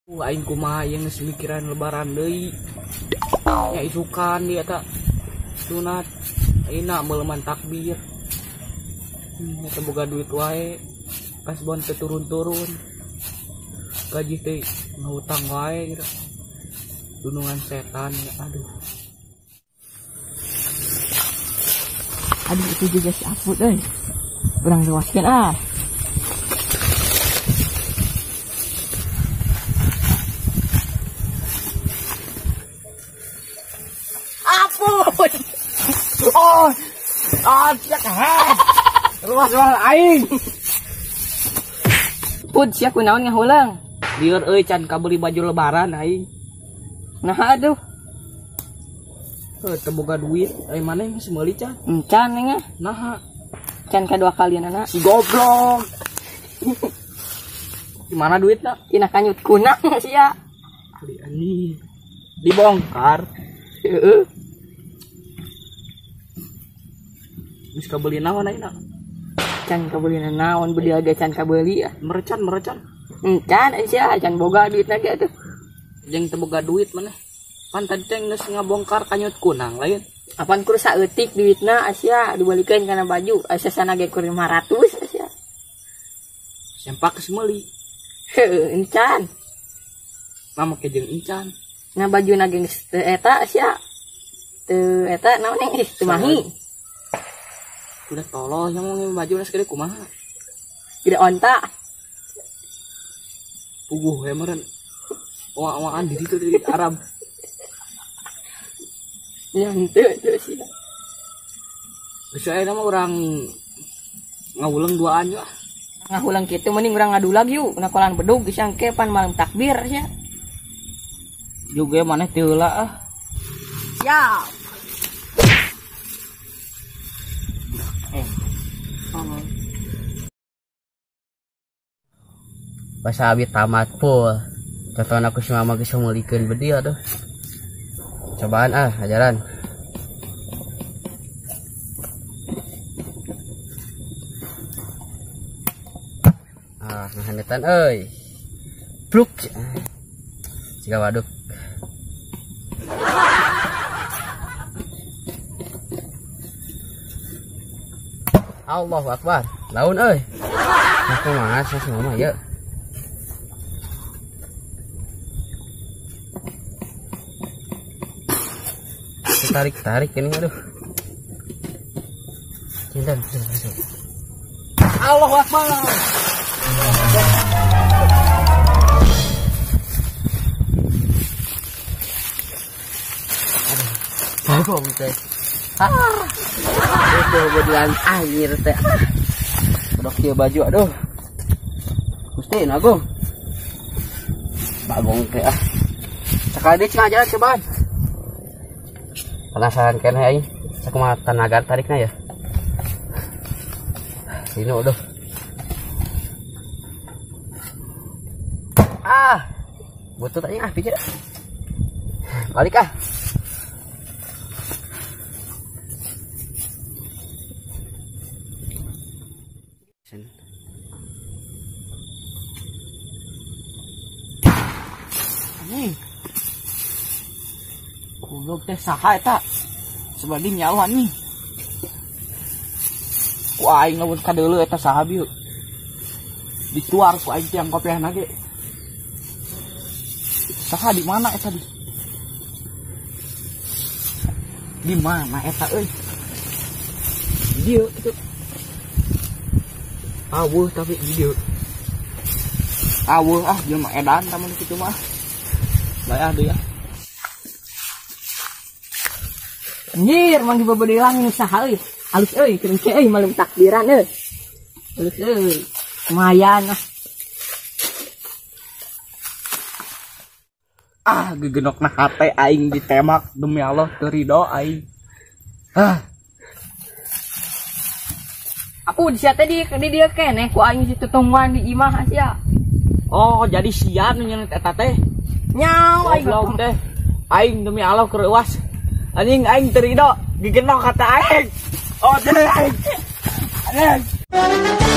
Aing kumaha ieu geus mikiran lebaran deui. Nya isukan dia eta sunat. Ayeuna meuleman takbir. Eta boga duit wae. Kasbon teu turun-turun. Gaji teh ngahutang wae gitu. Dunungan setan ya, aduh. Aduh itu juga si Aput euy. Urang lewaskeun ah. Aput. Oh. Ah, cek ha. Luas-luas aing. Put sia kunaon ngahulang? Lieur euy can kabeli baju lebaran aing. Nah aduh. Heuh teu boga duit, ai maneh geus meuli can? Encan nya. Naha? Can kadua kalian anak. Si goblok. Di mana duitna? Tina kanyut kunang sia. Beli anjing. Dibongkar. Heeh. Geus kabeli naon ayeuna? Can kabeli naon, beli aja can kabeli ya. Merecan. Encan sia can boga duitna ge atuh. Jeung teu boga duit maneh. Pan tadi teh geus ngabongkar kanyut kunang lain. Apan kur saeutik duitna sia dibalikeun kana baju, asa sana ge kur 500 sia. Sempak geus meuli. Heueuh encan. Mah make jeung encan. Nah bajuna ge geus teu eta sia. Teu eta naon geus teu mahi. Udah tolol yang mau baju geus gede kumaha? Gede onta. Puguh we meureun. Oa-oaan di ditu di Arab. Ya henteu teu sia. Geus aya mah urang ngawuleung duaan yeuh. Ngahulang kitu mending urang ngadulag yuk, nakolan bedug geus angke pan malam takbir sia. Juga maneh teu heula ah. Siap. Pas abi tamat full. Contohna aku si mama geus meulikeun bedil aduh. Cobaan ah ajaran. Ah, ngahanetan euy. Pluk. Siga waduk. Allahu Akbar. Laun euy. Nah kumaha sih si mama ieu? Tarik-tarik ini aduh. Cinta. Allahu Akbar. Aduh, bagong teh. Ah. Itu bedilan air teh. Udah kieu baju aduh. Gusti nagung. Bagong teh ah. Sakali deui cenah jalan cobaan. Penasaran kan aing sakumaha tenaga tarikna ya. Ini udah. Ah, butut aing ah pikir. Balik ah. Anjing. Goblok teh saha eta? Sebanding nyawa nih. Ku aing lamun kadeuleu eta saha bieu. Dituar ku aing tiang kopiahna ge. Saha di mana eta di? Di mana eta euy? Dieu kitu. Aweuh tapi di dieu. Aweuh ah jelema edan tamun kitu mah. Bae ah deui ah. Anjir, mang dibebedilang ini saha euy. Alus euy, keur engke euy malam takbiran euy. Alus euy. Lumayan ah. Ah, gegenokna hate aing ditembak demi Allah teu rido aing. Ah. Aku di sia teh di dieu keneh ku aing si tutungguan di imah sia. Oh, jadi sia nu nyeunit eta teh. Nyaw aing goblok teh. Aing demi Allah keur euas. Anjing aing teu rido, gegenok kata aing. Oh, aing. Anjing.